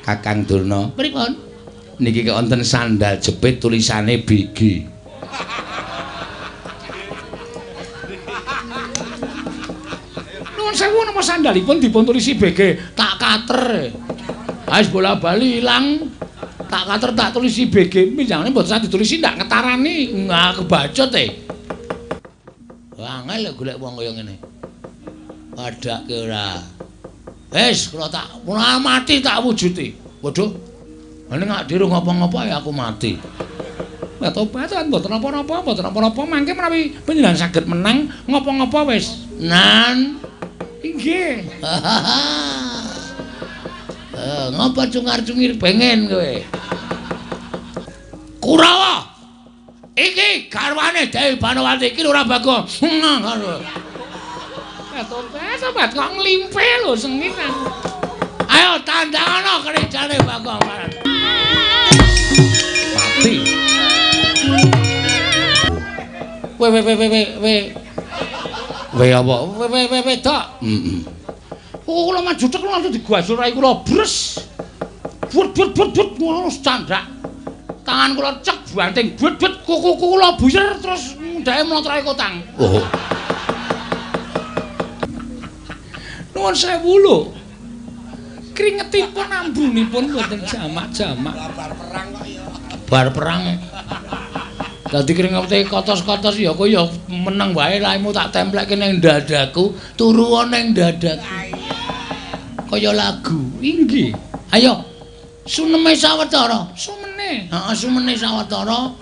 Kakang Durna. Pripun? Niki wonten sandal jepit tulisane BG. Nuwun sewu napa sandalipun dipun tulisi BG? Tak kater. Wis bola-bali ilang. Tak kater tak tulisi BG. Minjangane mboten sah ditulisi ndak ngetarani. Nah, kebacut e. Angel golek wong kaya ngene. Padake ora. Wis kula tak mati tak wujuti. Waduh. Ning ak dhewe ngopo-ngopo ya aku mati. Lah tobat mboten napa-napa, mboten napa-napa mangke menawi panjenengan saged menang ngopo-ngopo wis. Nan. Inggih. Ngopo cungar-cungir pengen kowe? Kurawa. Iki garwane Dewi Banowati iki ora Bagong. Tobat, tobat kok nglimpe lho sengit aku. Ayo tandangana kerejane Bagong. Mati. We we we we we. We apa? We we we wedok. Heeh. Kula maju tek langsung digajul rai kula bres. But but but but ngono candhak. Tangan kula cek banting but but kuku kula buyer terus ndake mlotroke kotang. Oh. Nuwun sewu lho. Kringetipun ambunipun mboten jamak-jamak. Bar perang kok ya. Bar perang. Dadi kringete kotos-kotos ya kowe ya meneng wae laimu tak templekke ning dadaku, turu ning dadaku. Kaya lagu. Inggih. Ayo. Suneme sawetara. Sumene. Heeh, sumene sawetara.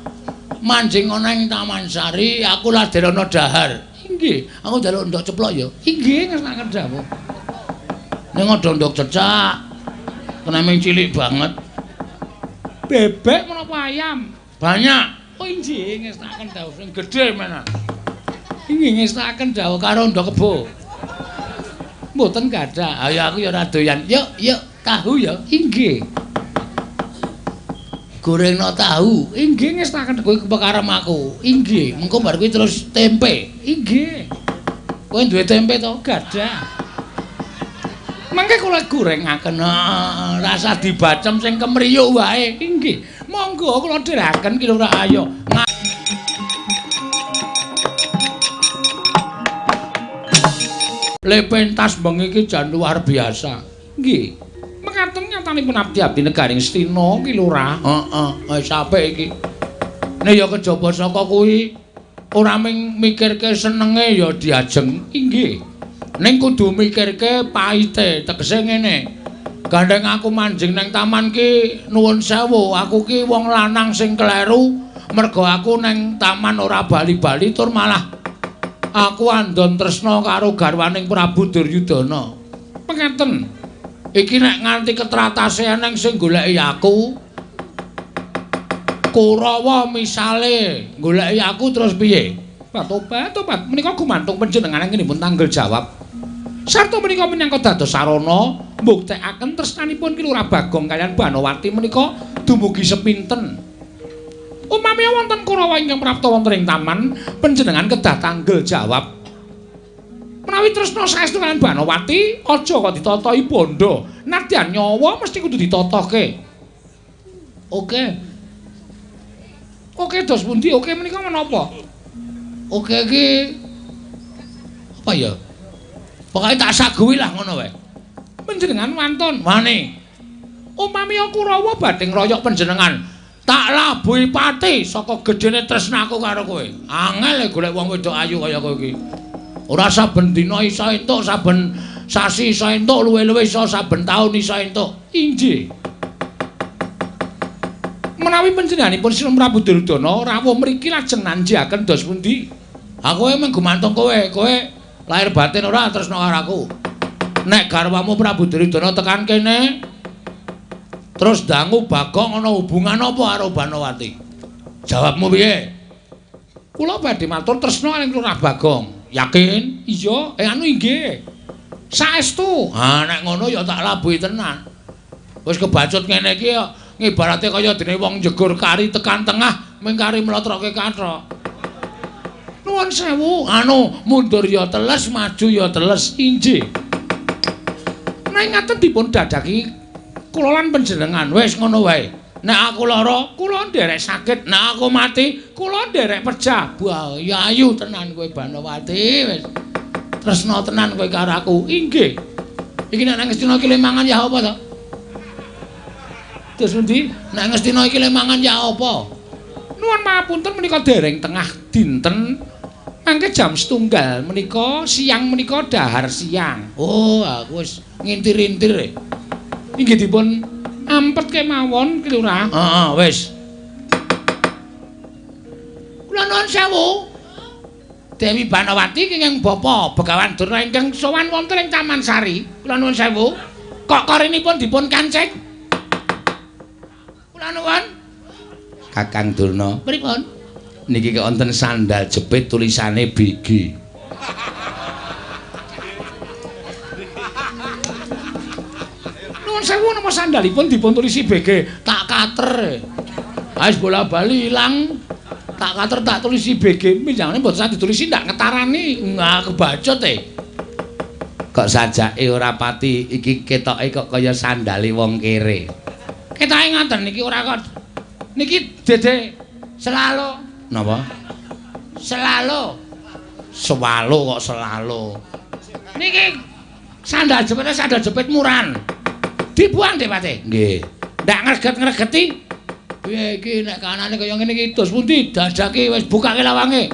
Manjing ana ing Taman Sari, aku laderana dahar. Inggih, aku njaluk ndok ceplok ya. Inggih, ngersakaken dawuh. Ning ada ndok cecak. Kenaming cilik banget. Bebek menapa ayam? Banyak. Oh inggih, ngersakaken dawuh sing gedhe menan. Inggih, ngersakaken dawuh karo ndok kebo. Mboten gadah. Ayo aku ya ora doyan. Yuk, yuk, tahu ya. Inggih. Gorengno tahu. Inggih ngestaken kowe kepekarem aku. Inggih, mengko bar kuwi terus tempe. Inggih. Kowe duwe tempe to? Gadah. Mangke kula gorengaken. Rasa dibacem sing kemriyuk wae. Inggih. Monggo kula dheraken ki lho ayo. Le pentas bengi iki jan luar biasa. Nggih. Mekaten nyatanipun abdi-abdi negaring Stina ki lurah. Heeh, wis apik iki. Nek ya kejaba saka kuwi ora mung mikirke senenge ya diajeng. Inggih. Ning kudu mikirke paite, tegese ngene. Gandeng aku manjing nang taman ki nuwun sewu, aku ki wong lanang sing kleru mergo aku nang taman ora bali-bali tur malah aku andon tresna karo garwaning Prabu Duryudana. Mekaten. Iki nek nganti ketratase eneng sing goleki aku, Kurawa misale goleki aku terus piye? Tobat, tobat. Menika gumantung panjenengan ngenipun tanggel jawab. Sarta menika minangka dados sarana mbuktekaken tresnanipun Ki Lurah Bagong kaliyan Banowati menika dumugi sepinten. Upami wonten Kurawa ingkang prapta wonten ing taman, panjenengan kedah tanggel jawab. Menawi tresna saestu kaliyan Banowati, aja kok ditatahi bondo. Nadyan nyawa mesti kudu ditatohke. Oke. Oke dos pundi? Oke menika menapa? Oke iki apa ya? Pokoke tak saguhi lah ngono wae. Panjenengan wantun wani. Upami Kurawa badhe ngroyok panjenengan, tak labuhi pati saka gedhene tresnaku karo kowe. Angel golek wong wedok ayu kaya kowe iki. Ora saben dina iso entuk, saben sasi iso entuk, luwe-luwe iso saben taun iso entuk. Inggih. Menawi panjenenganipun Sinun Prabu Duryudana rawuh mriki lajeng nanjiaken dos pundi? Aku emang gumantung kowe, kowe lahir batin ora tresna karo aku. Nek garwamu Prabu Duryudana tekan kene terus dangu Bagong ana hubungan apa karo Banowati? Jawabmu piye? Kula badhe matur tresna ing Lurah Bagong. Yakin? Iya, anu inggih. Saestu. Ha nek ngono ya tak labuhi tenan. Wis kebacut ngene iki ya ngibarate kaya dene wong njegur kari tekan tengah mung kari mlotroke kathok. Nuwun sewu, anu mundur ya teles, maju ya teles. Inggih. Nek ngaten dipun dadaki Kula lan panjenengan wis ngono wae. Nek aku lara, kula nderek sakit. Nek aku mati, kula nderek pejah. Wah, ya ayu tenan kowe Banowati wis. Tresna tenan kowe karo aku. Inggih. Iki nek nang Ngastina iki le mangan ya apa to? Terus endi? Nek Ngastina iki le mangan ya apa? Nuwun mapunten menika dereng tengah dinten. Mangke jam 1:30 menika siang menika dahar siang. Oh, aku wis ngintir-intir. Inggih dipun ampet kemawon ki Lurah. Heeh, wis. Kula nuwun sewu. Dewi Banowati kenging Bapa Begawan Durna ingkang sowan wonten ing Taman Sari. Kula nuwun sewu. Kok korinipun dipun kancik? Kula nuwun. Kakang Durna, pripun? Niki wonten sandal jepit tulisane BG. Nuwun sewu napa sandalipun dipun tulisi BG? Tak kater. Wis bola-bali ilang. Tak kater tak tulisi BG. Minjangane mboten sah ditulisi ndak ngetarani. Nah, kebacut e. Kok sajake ora pati iki ketoke kok kaya sandale wong kere. Ketoke ngoten niki ora kok. Niki dede selalu. Napa? Selalu. Swalo kok selalu. Niki sandal jepite sandal jepit muran. Dibuang Depate. Nggih. Ndak ngreget-ngregeti. Piye iki nek kanane kaya ngene iki dos pundi dadake wis bukake lawange.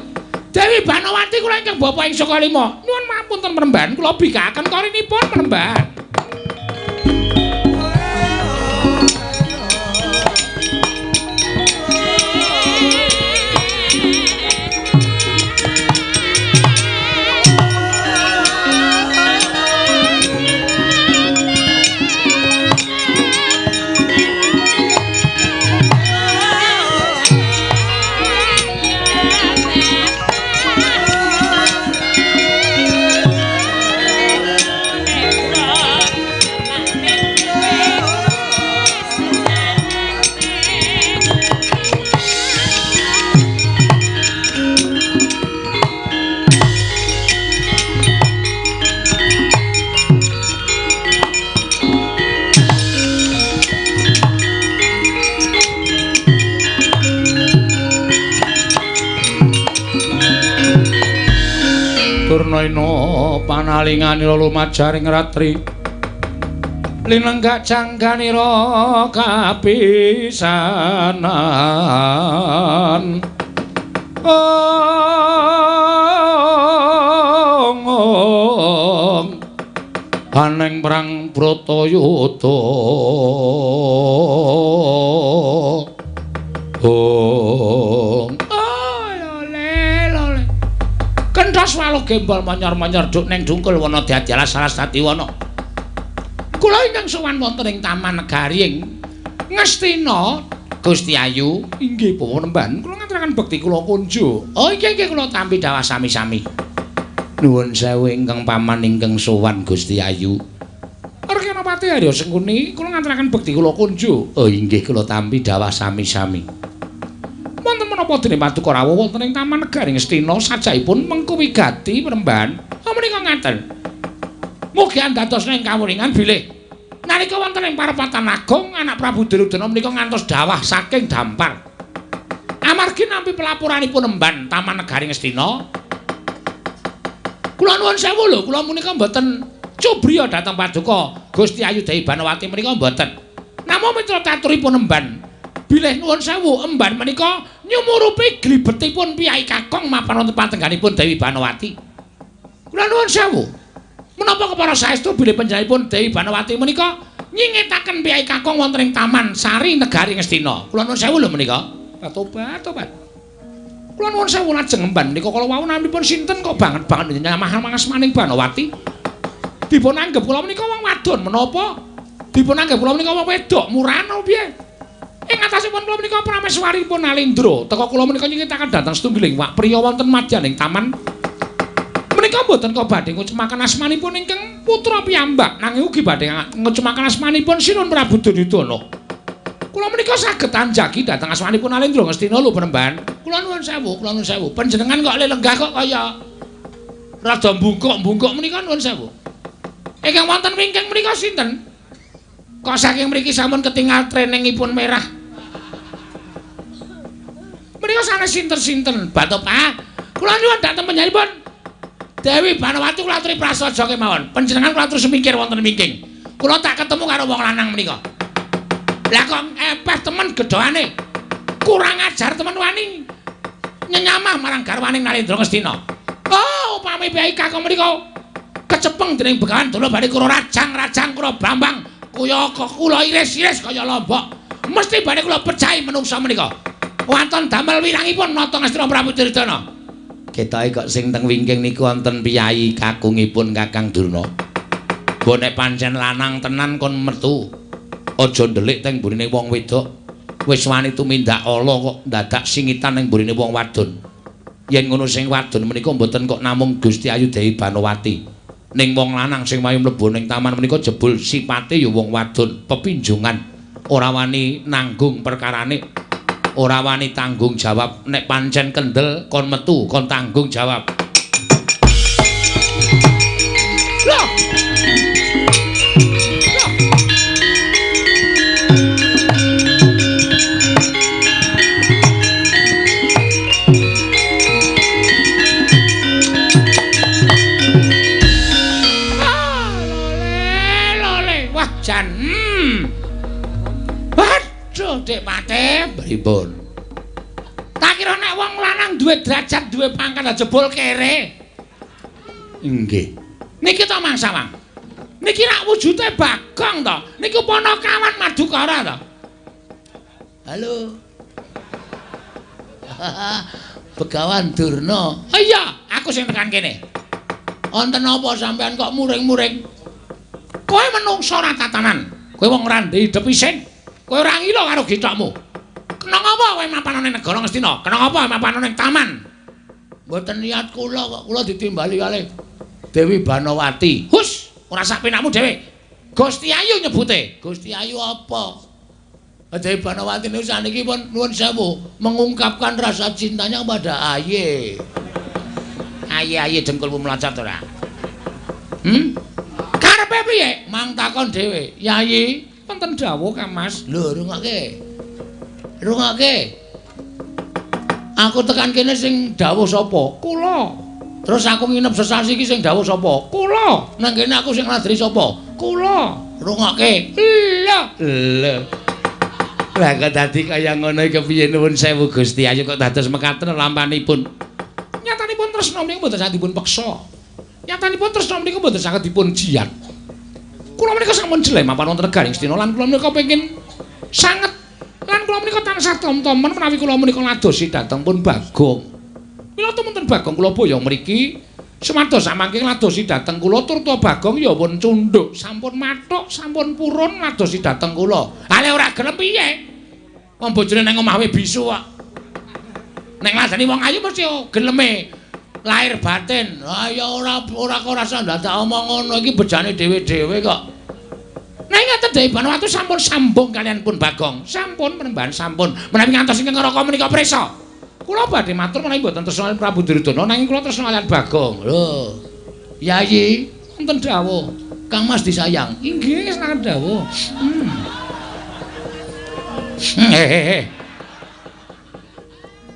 Dewi Banowati kula ingkang bapa ing Sukalima. Nyuwun mapunten Premban, kula bikakaken korinipun Premban. Durnaina panalinganira lumajaring ratri linenggak jangganira kapisanan. Ong aneng perang Bratayuda. Ong kenthas waluh gembol manyor-manyor duk neng dungkul wana dadi alas alas dadi wana. Kula ingkang sowan wonten ing Taman Negari ing Ngastina Gusti Ayu. Inggih Bapak Nemban, kula ngaturaken bekti kula kunjuk. Oh inggih inggih kula tampi dawah sami-sami. Nuwun sewu ingkang paman ingkang sowan Gusti Ayu. Arkanapati Arya Sengkuni, kula ngaturaken bekti kula kunjuk. Oh inggih kula tampi dawah sami-sami. Wonten menapa dene paduka rawuh wonten ing Taman Negari Ngastina sajaipun mengku wigati Premban. Oh menika ngaten. Mugi andados ing kawuningan bilih nalika wonten ing parepatan agung anak Prabu Duryudana menika ngantos dawah saking dampar. Amargi nampi pelaporanipun Emban Taman Negari Ngastina. Kula nuwun sewu lho, kula menika mboten cubriya dhateng paduka Gusti Ayu Dewi Banowati menika mboten. Namung mitra taturipun Emban bilih nuwun sewu Emban menika nyumurupi glibetipun piyai kakung mapan wonten patengganipun Dewi Banowati. Kula nuwun sewu. Menapa kepara saestu bilih panjenenganipun Dewi Banowati menika nyingetaken piyai kakung wonten ing Taman Sari Negari Ngastina. Kula nuwun sewu lho menika. Tobat, tobat. Kula nuwun sewu lajeng Emban menika kala wau namipun sinten kok banget-banget nyamah mangasmaning Banowati. Dipun anggep kula menika wong wadon menapa? Dipun anggep kula menika wong wedok murano piye? Ing atasipun kula menika prameswaripun Alindra, teka kula menika nyingetaken dhateng setunggiling wak priya wonten madyaning taman. Menika mboten kok badhe ngucemaken asmanipun ingkang putra piyambak, nanging ugi badhe ngucemaken asmanipun Sinun Prabu Duryudana. Kula menika saged anjagi dhateng asmanipun Alindra Ngastina lho Premban. Kula nuwun sewu, kula nuwun sewu. Panjenengan kok lenggah kok kaya rada mbungkuk-mbungkuk menika nuwun sewu. Ingkang wonten wingking menika sinten? Kok saking mriki sampun ketingal treningipun merah. Menika sanes sinten-sinten, Batok Pak. Kula nyuwun dhateng panjenenganipun Dewi Banowati kula aturi prasaja kemawon. Panjenengan kula atur semingkir wonten wingking. Kula tak ketemu karo wong lanang menika. Lah kok epeh temen gedhoane. Kurang ajar temen wani nyenyamah marang garwaning Narendra Ngastina. Oh, upami piyai kakung menika kecepeng dening Begawan Durna badhe kula rajang-rajang kula bambang kaya kula iris-iris kaya lombok. Mesti badhe kula pecahi menungsa menika. Wonten damel wirangipun nata Ngastina Prabu Duryudana. Ketoke kok sing teng wingking niku wonten piyayi kakungipun Kakang Durna. Mbok nek pancen lanang tenan kon metu. Aja ndelik teng mburine wong wedok. Wis wani tumindak ala kok dadak singitan ning mburine wong wadon. Yen ngono sing wadon menika mboten kok namung Gusti Ayu Dewi Banowati. Ning wong lanang sing wayu mlebu ning taman menika jebul sipate ya wong wadon, pepinjungan. Ora wani nanggung perkarane. Ora wani tanggung jawab. Nek pancen kendel kon metu, kon tanggung jawab. Loh. Loh. Ah, lole, lole. Wah, jan. Waduh, Dik Patih, pripun? Tak kira nek wong lanang duwe derajat, duwe pangkat jebul kere. Nggih. Niki to Mang Sawang. Niki rak wujude Bagong to. Niku Panakawan Madukara to. Halo. Begawan Durna. Oh iya, aku sing tekan kene. Wonten apa sampean kok muring-muring? Kowe menungsa ora tatanan. Kowe wong ora ndek idep isin. Kowe ora ngila karo githokmu. Kena ngapa kowe mapan ning negara Ngastina? Kena ngapa mapan ning taman? Mboten niat kula kok, kula ditimbali kalih Dewi Banowati. Hus, ora sak penakmu dhewe. Gusti Ayu nyebute. Gusti Ayu apa? Dewi Banowati niku saniki pun nuwun sewu mengungkapkan rasa cintanya kepada Aye. Aye-aye dengkulmu mlocot ora? Karepe piye? Mang takon dhewe. Yayi, wonten dawuh Kang Mas. Lho, rungokke. Rungokke. Aku tekan kene sing dawuh sapa? Kula. Terus aku nginep sesasi iki sing dawuh sapa? Kula. Nang kene aku sing ngladri sapa? Kula. Rungokke. Lho. Lho. Lah kok dadi kaya ngono iki kepiye nuwun sewu Gusti Ayu kok dados mekaten lampanipun. Nyatanipun tresna menika mboten saged dipun peksa. Nyatanipun tresna menika mboten saged dipun jiat. Kula menika sampun jeleh mapan wonten negari Ngastina lan kula menika pengin sanget lan kula menika tansah tom-tomen menawi kula menika ladosi dhateng pun Bagong. Mila tumunten Bagong kula boyong mriki sumados samangke ladosi dhateng kula turta Bagong ya pun cundhuk, sampun mathuk, sampun purun ladosi dhateng kula. Ale ora gelem piye? Wong bojone nang omah wae bisu kok. Nek ngladeni wong ayu mesti geleme lahir batin. Ah ya ora ora kok rasa ndadak omong ngono iki bejane dhewe-dhewe kok. Nah ngaten Dewi Banowati sampun sambung kalian pun Bagong. Sampun penembahan sampun. Menawi ngantos ingkang Raka menika prisa. Kula badhe matur menawi mboten tresna kaliyan Prabu Duryudana nanging kula tresna kaliyan Bagong. Lho. Yayi, wonten dawuh. Kang Mas disayang. Inggih, senangan dawuh. Hehehe.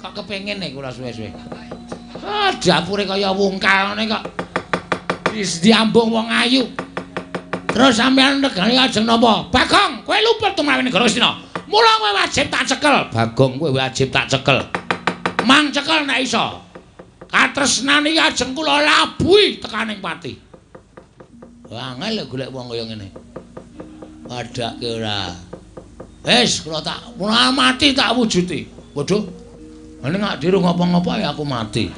Kok kepengin nek kula suwe-suwe. Ah, dapure kaya wungkal ngene kok. Wis diambung wong ayu. Terus sampean regane ajeng napa? Bagong, kowe luput tumrap negara Ngastina. Mula kowe wajib tak cekel. Bagong, kowe wajib tak cekel. Mang cekel nek iso. Katresnan iki ajeng kula labuhi tekaning pati. Angel golek wong kaya ngene. Padake ora. Wis kula tak mati tak wujuti. Waduh. Nek gak dirung ngapa-ngapa ya aku mati.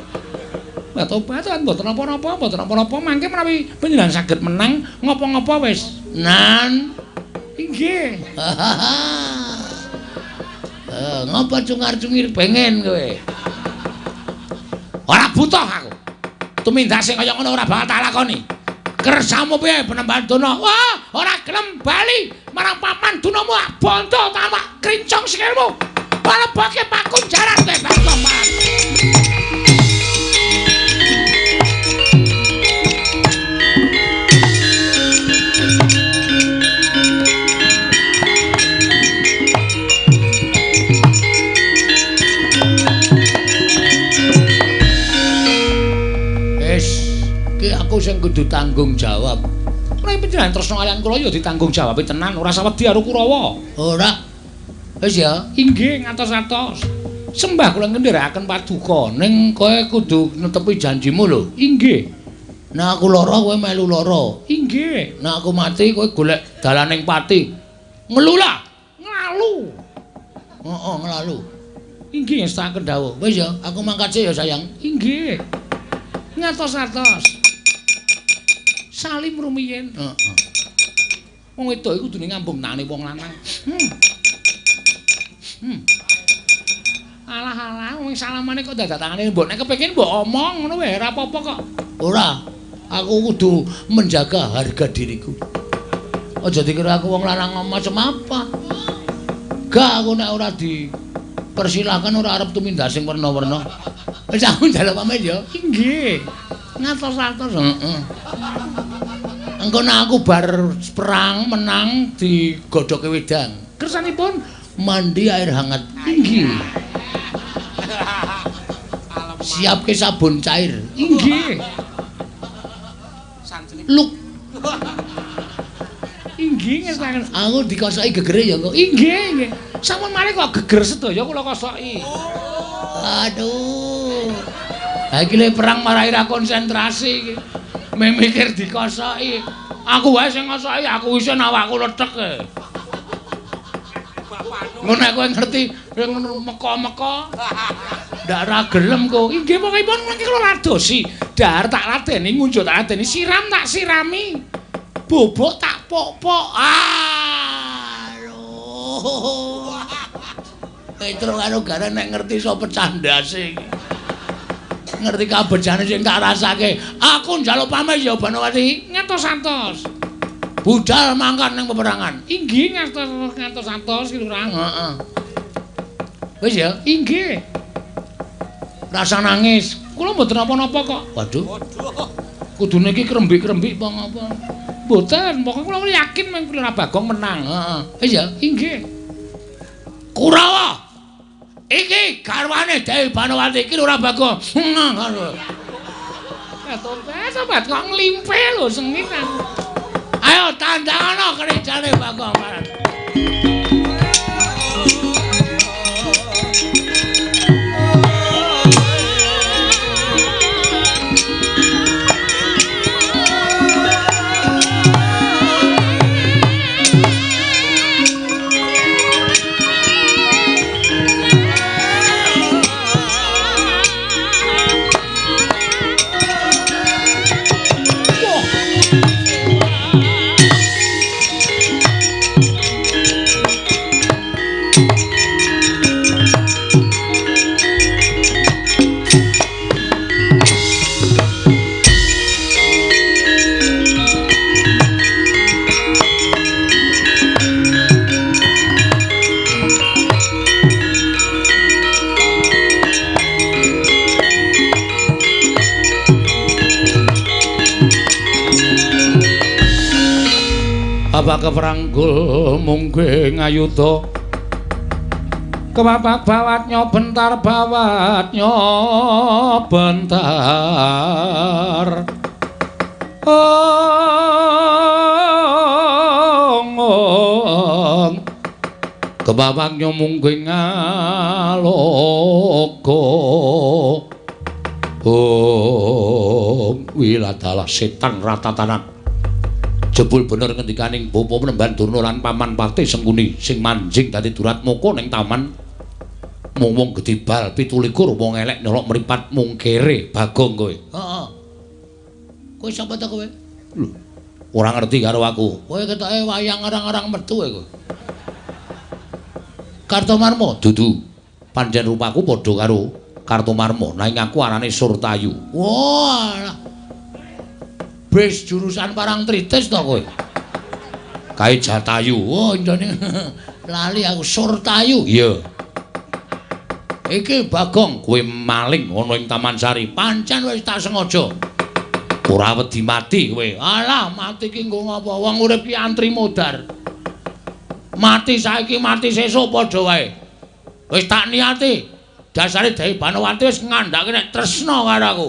Tobat kan mboten napa-napa, mboten napa-napa mangke menawi panjenengan saged menang ngapa-ngapa wis. Nan. Inggih. Ngapa cungar-cungir pengen kowe? Ora butuh aku. Tumindak sing kaya ngono ora bakal tak lakoni. Kersamu piye Penembahan Durna? Wah, ora gelem bali marang paman dunamu bondo tamak krincong sikilmu. Palebake pakunjaran kowe Bagong. kudu tanggung jawab. Nek panjenengan tresna kaliyan kula ya ditanggung jawab tenan, ora sawedi karo Kurawa. Ora. Wis ya, inggih ngatos-atos. Sembah kula ngendherekaken paduka, ning kowe kudu netepi janjimu lho. Inggih. Nek aku lara kowe melu lara. Inggih. Nek aku mati kowe golek dalaning pati. Ngelula. Nglalu. Heeh, nglalu. Inggih ngestakaken dawuh. Wis ya, aku mangkat sik ya sayang. Inggih. Ngatos-atos. Salim rumiyin. Heeh. Wong wedok iku kudune ngambung tangane wong lanang. Alah-alah wong salamane kok dadak tangane mbok nek kepengin mbok omong ngono wae ora apa-apa kok. Ora. Aku kudu menjaga harga diriku. Aja dikira aku wong lanang macam apa. Gak aku nek ora dipersilahkan ora arep tumindak sing werna-werna. Wis aku njaluk pamit ya. Inggih. Ngatos-atos. Heeh. Engko nek aku bar perang menang digodhoke wedang. Kersanipun mandi air hangat. Inggih. Siapke sabun cair. Inggih. Luk. Inggih ngestakaken. Aku dikosoki gegere ya kok. Inggih, nggih. Sampun malih kok geger sedaya kula kosoki. Aduh. Ha iki le perang marai ra konsentrasi iki. Mikir dikosoki. Aku wae sing ngosoki, aku isin awakku lethek. Ngono nek kowe ngerti meka-meka ndak ra gelem kok. Inggih pokokipun mangke kula ladosi. Dahar tak ladeni, ngunjuk tak ladeni, siram tak sirami. Bobok tak pok-pok. Aduh. Petro karo Gareng nek ngerti iso pecah ndase iki. Ngerti kabejane sing tak rasake. Aku njaluk pamit ya Banowati. Ngatos-atos. Budal mangkat ning peperangan. Inggih ngatos-atos ki Lurah. Heeh. Wis ya, inggih. Rasa nangis. Kula mboten napa-napa kok. Waduh. Kudune iki krembik-krembik apa ngapa? Mboten, pokoke kula yakin mung Lurah Bagong menang. Heeh. Wis ya, inggih. Kurawa. Iki garwane Dewi Banowati iki Lurah Bagong. Sobat kok nglimpe lho sengit aku. Ayo tandangana kerjane Bagong. Bapak keperanggul mungge ngayuda kepapak bawatnya bentar bawatnya bentar ong kepapaknya mungge ngaloka ong wiladalah setan ratatanan. Jebul bener ngendikaning bapa Penemban Durna lan paman Patih Sengkuni sing manjing dadi Duratmaka ning taman mung wong gedhe bal 27 wong elek nyolok mripat mung kere Bagong kowe. Heeh. Kowe sapa ta kowe? Lho, ora ngerti karo aku. Kowe ketoke wayang arang-arang metu kowe. Kartomarma dudu. Pancen rupaku padha karo Kartomarma, nanging aku arane Surtayu. Wah. Wis jurusan Parangtritis to kowe. Kae Jatayu. Oh, intone lali aku Surtayu. Iya. Iki Bagong kowe maling ana ing Taman Sari. Pancen wis tak sengaja. Ora wedi mati kowe. Alah, mati ki nggo ngapa? Wong urip ki antri modar. Mati saiki mati sesuk padha wae. Wis tak niati. Dasare Dewi Banowati wis ngandhake nek tresna karo aku.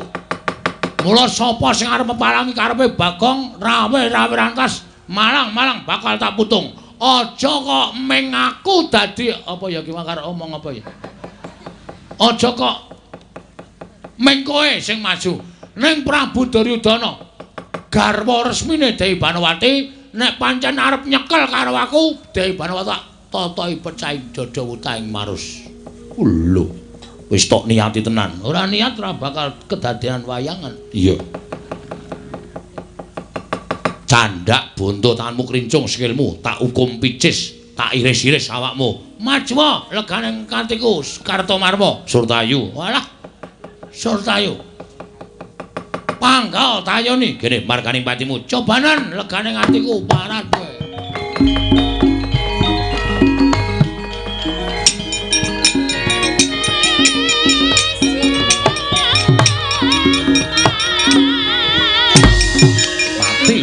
Mula sapa sing arep meparangi karepe Bagong rawe-rawe rantas malang-malang bakal tak putung. Aja kok ming aku dadi apa ya ki karo omong apa ya. Aja kok ming kowe sing maju. Ning Prabu Duryudana garwa resmine Dewi Banowati nek pancen arep nyekel karo aku Dewi Banowati tak totohi pecahing dada wutahing marus. Lho, wis tok niati tenan. Ora niat ora bakal kedadean wayangan. Iya. Candak bonto tanganmu krincung sikilmu tak hukum picis, tak iris-iris awakmu. Majuwa legane katiku Kartomarma. Surtayu. Walah. Surtayu. Panggal tayoni gene marganing patimu. Cobanan legane atiku parat kowe. Mati.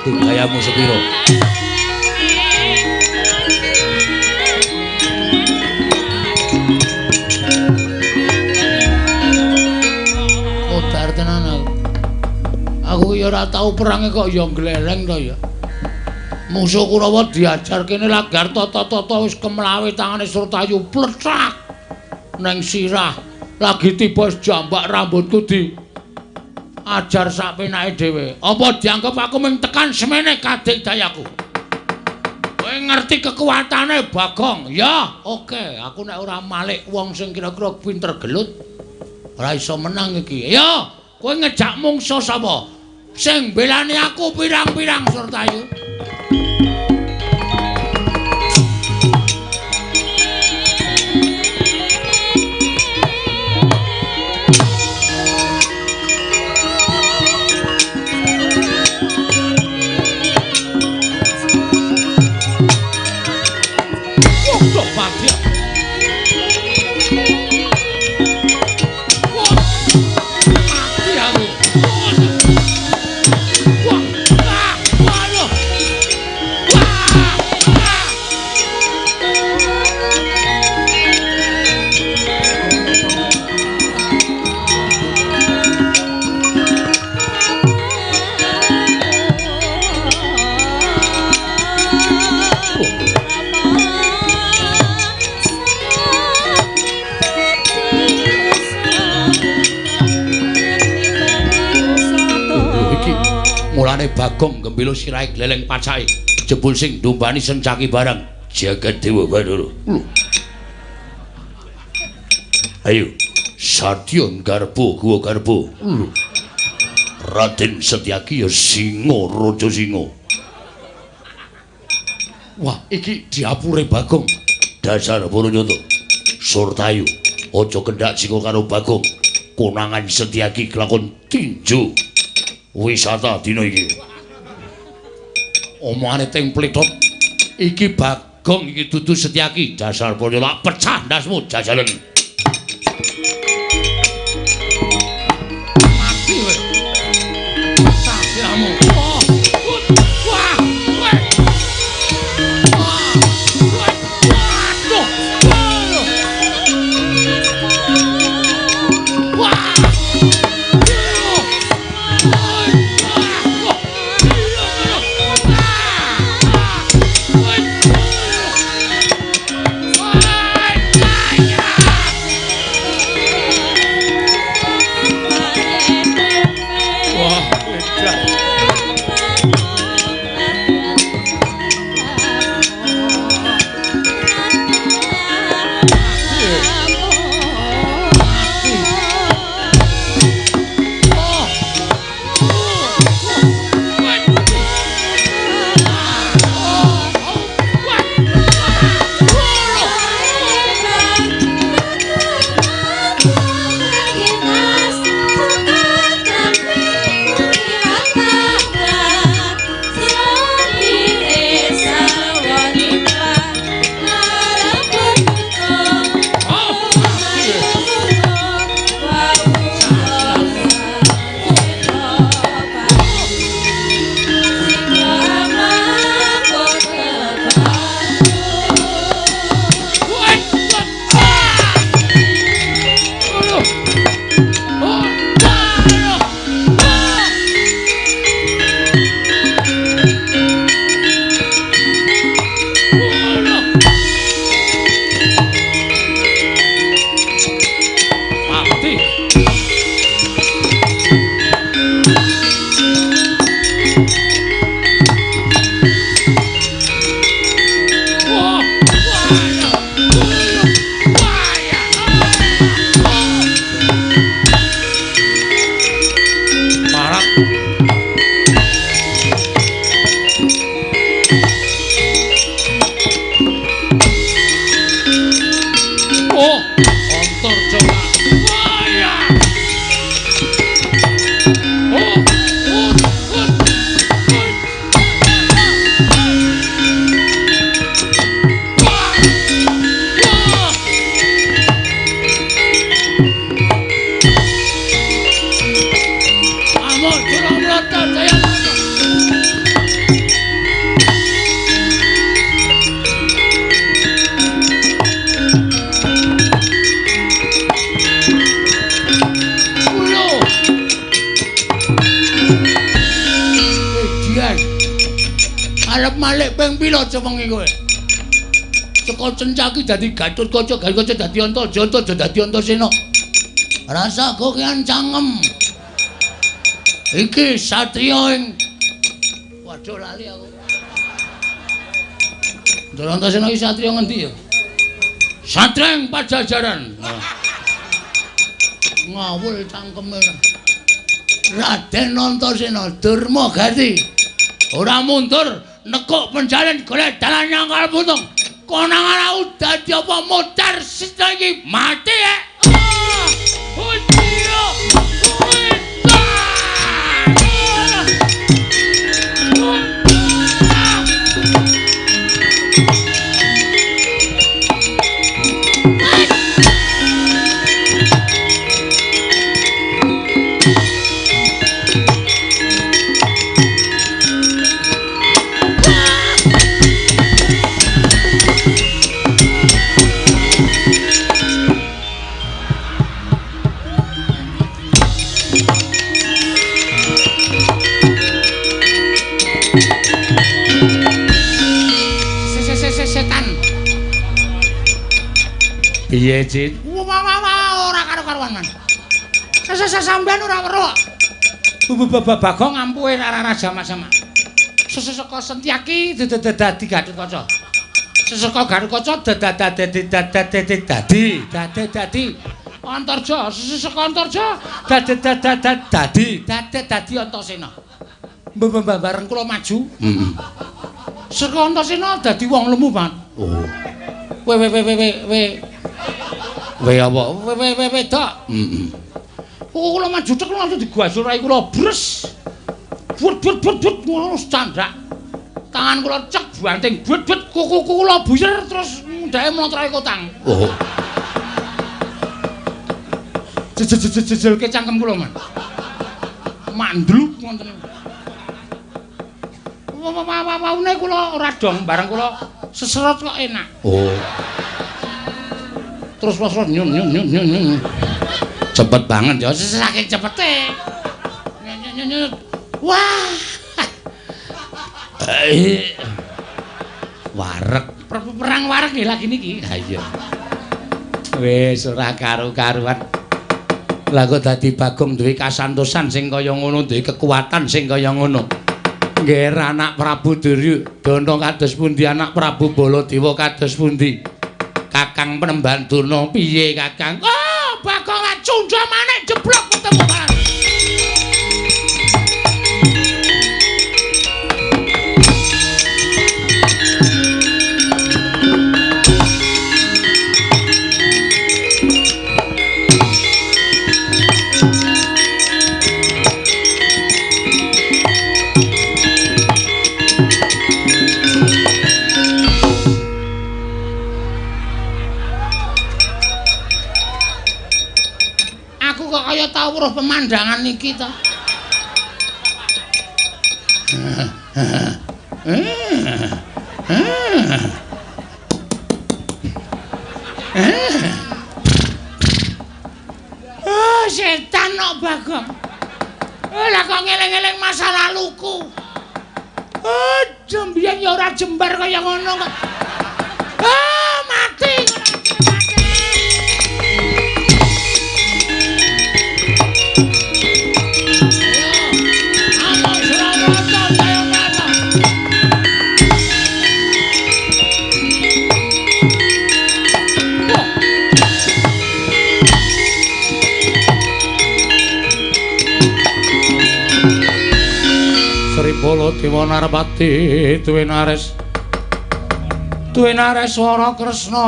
Gayamu sepiro? Modar tenan aku. Aku ya ora tau perange kok ya gleleng to ya. Musuh Kurawa diajar kene lagar tata-tata wis kemlawe tangane Surtayu plecak neng sirah. Lagi tiba jambak rambutku di ajar sak penake dhewe. Apa dianggep aku mung tekan semene kadik dayaku? Kowe ngerti kekuatane Bagong? Ya, oke. Aku nek ora malik wong sing kira-kira pinter gelut ora iso menang iki. Ya, kowe ngejak mungsuh sapa? Sing belani aku pirang-pirang Surtayu. Mulane Bagong gembilo sirahe gleleng pacake jebul sing ndumbani sencaki barang jagat dewa Bathara. Lho. Ayo Sadya garba guwa garba. Lho. Raden Setyaki ya singa raja singa. Wah, iki diapure Bagong. Dasar Baranyata. Surtayu aja kendhak sika karo Bagong. Konangan Setyaki kelakon tinju wisata dina iki. Omongane teng plethot. Iki Bagong iki dudu Setyaki. Dasar Baranyata pecah ndasmu jajalen. Mati kowe. Pecah sirahmu. Oh. Wah, kowe. Wah. Waduh. Wah. Wah. Arep malik ping pira cewengi kowe? Saka Cencaki dadi Gatotkaca, Gatotkaca dadi Antaja, Antaja dadi Antasena. Rasa kokean cangkem. Iki satriya ing waduh lali aku. Ndara Antasena iki satriya ngendi ya? Satriya ing Pajajaran. Ngawul cangkeme. Raden Antasena Durma Gati. Ora mundur nekuk penjalin golek dalan nyangkal putung. Konang ora dadi apa modar sita iki mati ya. Piye, Cit? Wah, wah, wah, ora karo-karuan, Man. Sampeyan ora weruh. Bagong ampuhe ora jamak-jamak. Seseka Sentyaki dadi Gatotkaca. Seseka Gatotkaca dadi dadi dadi dadi Antarja, seseka Antarja dadi dadi dadi dadi Antasena. Bareng kula maju. Heeh. Seka Antasena dadi wong lemu, Man. Oh. We we we we we we apa? We we we wedok. Heeh. Kula maju tek langsung digajul rai kula bres. But but but but ngono candhak. Tangan kula cek banting but but kuku kula buyer terus mundhake mlontroke kotang. Oh. Jejelke cangkem kula, Man. Mandluk ngoten. Waune kula ora dong bareng kula seserot kok enak. Oh. Terus terus nyun nyun nyun nyun. Cepet banget ya, saking cepete. Nyun nyun nyun. Wah. Wareg, perang wareg nggih lagi niki. Ha iya. Wis ora karu-karuan. Lah kok dadi Bagong duwe kasantosan sing kaya ngono, duwe kekuatan sing kaya ngono. Nggih anak Prabu Duryudana kados pundi, anak Prabu Baladewa kados pundi? Kakang Penemban Durna piye Kakang? Oh, Bagong lan cundha manik jeblok ketemu kan. Weruh pemandangan iki to. Oh, setan kok Bagong. Lah kok ngeling-eling masa laluku. Oh, mbiyen ya ora jembar kaya ngono kok. Oh, mati kok. Baladewa Narpati Tuwinares Tuwinares swara Kresna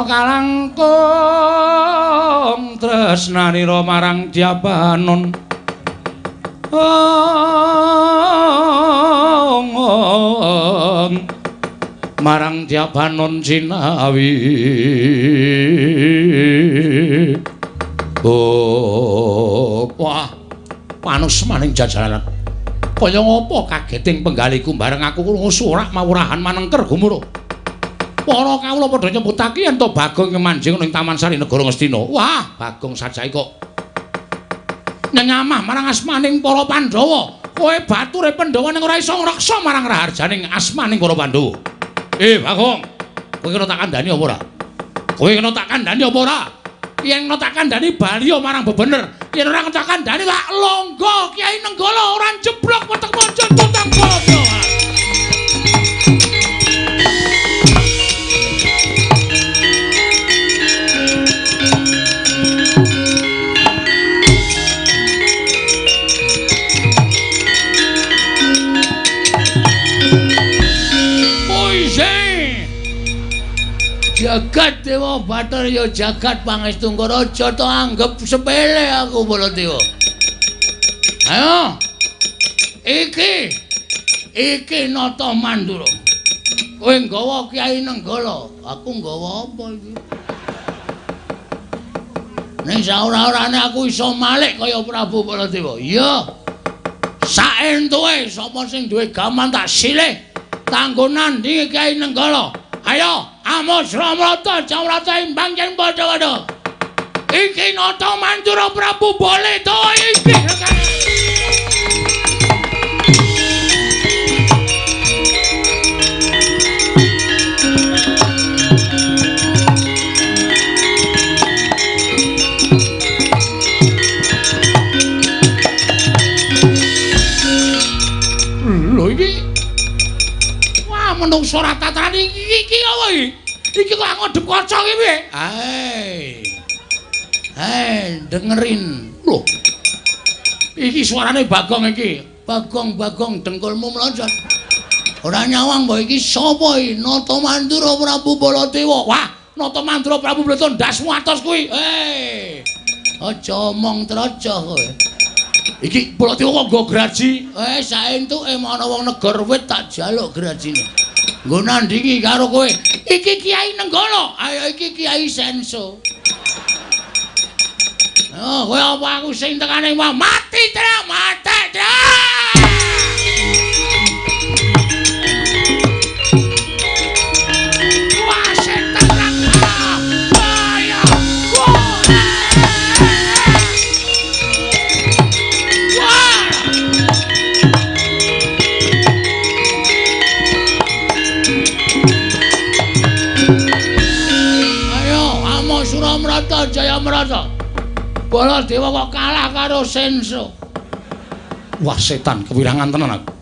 kalangkung tresnanira marang Dyabanon. Marang Dyabanon jinawi. Oh, wah, panus maning jajaran. Kaya ngopo kageting penggaliku bareng aku krungu surak mawurahan manengker gumuruh. Para kawula padha nyebutake yen to Bagong manjing ning Taman Sari Negara Ngastina. Wah, Bagong sajae kok nyenyamah marang asmaning para Pandhawa. Kowe bature Pandhawa ning ora iso ngreksa marang raharjaning asmaning para Pandhawa. Bagong. Kowe kena tak kandhani apa ora? Kowe kena tak kandhani apa ora? Yen kena tak kandhani bali marang bebener. Yen ora kena tak kandhani tak longgo Kyai Nenggala ora jeblok weteng monjon tuntang Baladewa. Jagat Dewa Bathara ya jagat pangestu Raja to anggep sepele aku Baladewa. Ayo. Iki iki Nata Mandura. Kowe nggawa Kyai Nenggala, aku nggawa apa iki? Ning saora-orane aku iso malik kaya Prabu Baladewa. Iya. Saentuke sapa sing duwe gaman tak silih kanggo nandhingi Kyai Nenggala. Ayo, amos ramrata jamrata imbang yen padha-padha. Iki Nata Mandura Prabu Baladewa iki. Lho iki. Wah, menungso ora tataran iki iki apa iki? Iki kok ngodhep kaca iki piye? Hai. Hai, dengerin. Loh. Iki suarane Bagong iki. Bagong-bagong dengkulmu mlonjot. Ora nyawang mbok iki sapa iki? Nata Mandura Prabu Baladewa. Wah, Nata Mandura Prabu Baladewa ndasmu atos kuwi. Hei. Aja omong trocoh kowe. Iki Baladewa kok nggo graji. Saentuke ana wong negor wit tak jaluk grajine. Nggo nandhingi karo kowe. Iki Kyai Nenggala. Ayo iki Kyai Senso. Oh, kowe apa aku sing tekane mati tra, mati tra. Wah, setan ra. Ayo. Wah. Ayo, amo Suramrata Jayamrata. Baladewa kok kalah karo Senso. Wah, setan kewirangan tenan aku.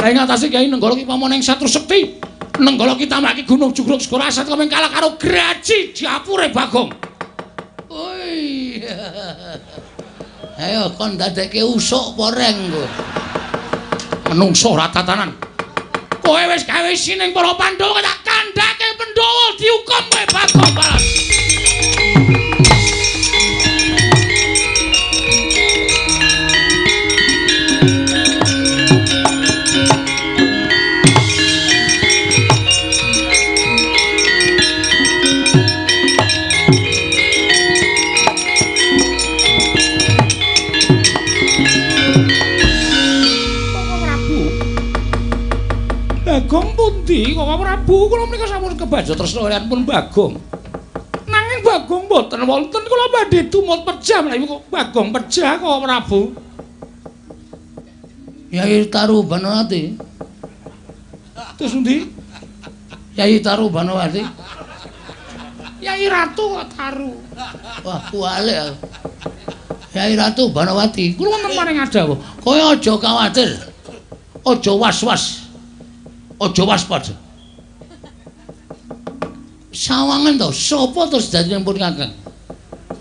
Lah ing atase Kyai Nenggala ki pamane ing Satru Sekti. Nenggala ki tamaki Gunung Jugruk Segara Asat kemeng kalah karo Graji dapure Bagong. Oi. Ayo kon dadekke usuk apa reng kowe. Menungso ora tatanan. Kowe wis gawe sining para Pandhawa tak kandhake Pandhawa dihukum kowe Bagong balas. Bagong pundi Koko Prabu? Kula menika sampun kebajo tresna kaliyan pun Bagong. Nanging Bagong mboten wonten, kula badhe tumut pejah menawi kok Bagong pejah Koko Prabu. Yai Taru Banowati. Terus pundi? Yai Taru Banowati. Yai Ratu kok Taru. Wah, kuwalik aku. Yai Ratu Banowati, kula wonten paring adawu. Kowe aja kuwatir. Aja was-was. Aja waspada. Sawangan to, sapa to sejatine pun Kakang?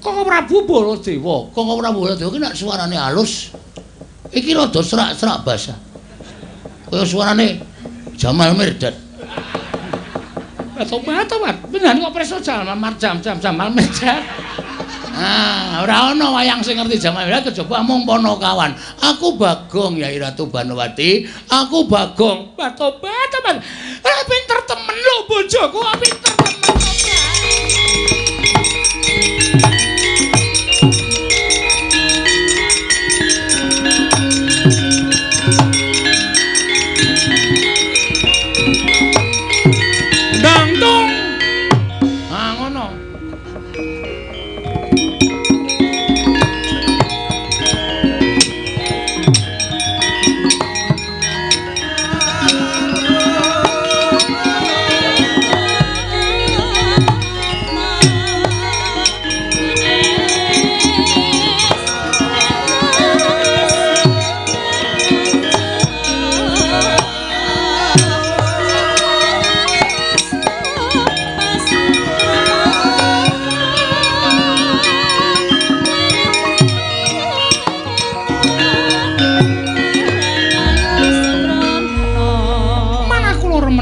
Koko Prabu Baladewa. Koko Prabu Baladewa ki nek suarane halus. Iki rada serak-serak basah. Kaya suarane Jamal Mirdad. Tobat-tobat. Bener kok preso Jamal Jamal Mirdad. Ah, ora ana wayang sing ngerti Jamal Mirdad kejaba mung ponokawan. Aku Bagong Yai Ratu Banowati, aku Bagong. Tobat tobat. Ora pinter temen lho bojoku, pinter temen. Dangdung. Ah ngono.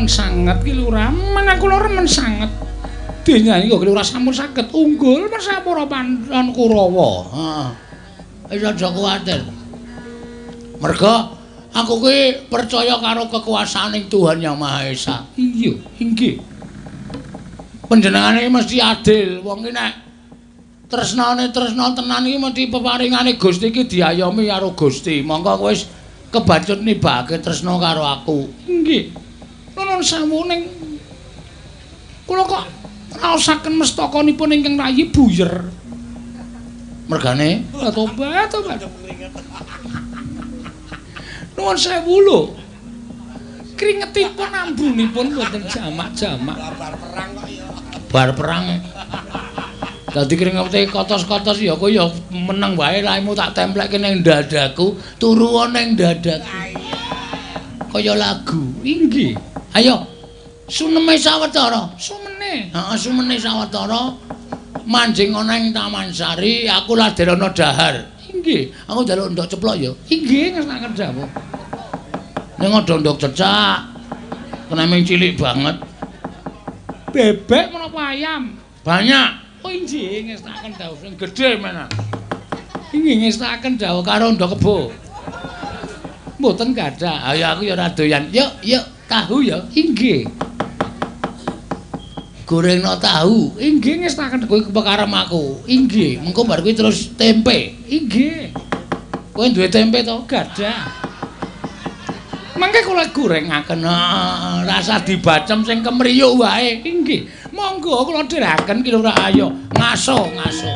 remen sanget Ki Lurah. Menang kula remen sanget. Dene kok Ki Lurah sampun saged unggul mersah para Pandhawa Kurawa. Heeh. Wis aja kuwatir. Merga aku kuwi percaya karo kekuasaaning Tuhan Yang Maha Esa. Iya, inggih. Panjenengane mesti adil. Wong iki nek tresnane tresna tenan iki mesti peparingane Gusti iki diayomi karo Gusti. Monggo kowe wis kebacut nibake tresna karo aku. Inggih. Nuwun sewu ning kula kok raosaken mestakanipun ingkang rayi buyer. Mergane tobat tobat. Nuwun sewu lho. Kringetipun ambunipun mboten jamak-jamak. Bar perang kok ya. Bar perang. Dadi kringete kotos-kotos ya kowe ya meneng wae raimu tak templekke ning dadaku, turu ning dadaku. Kaya lagu. Inggih. Ayo. Suneme sawetara. Sumene. Heeh, sumene sawetara. Manjing ana ing Taman Sari, aku laderana dahar. Inggih, aku njaluk ndok ceplok ya. Inggih, ngersakaken dawuh. Ning aja ndok cecak. Kena ming cilik banget. Bebek menapa ayam? Banyak. Oh inggih, ngersakaken dawuh sing gedhe menan. Inggih, ngersakaken dawuh karo ndok kebo. Mboten gadah. Ayo aku ya ora doyan. Yuk, yuk, tahu ya. Inggih. Gorengno tahu. Inggih, ngersakaken kowe kepekarem aku. Inggih, mengko bar kuwi terus tempe. Inggih. Kowe duwe tempe to? Gadah. Mangke kula gorengaken. Rasa dibacem sing kemriyuk wae. Inggih. Monggo kula dheraken Ki Lurah ayo. Ngaso, ngaso.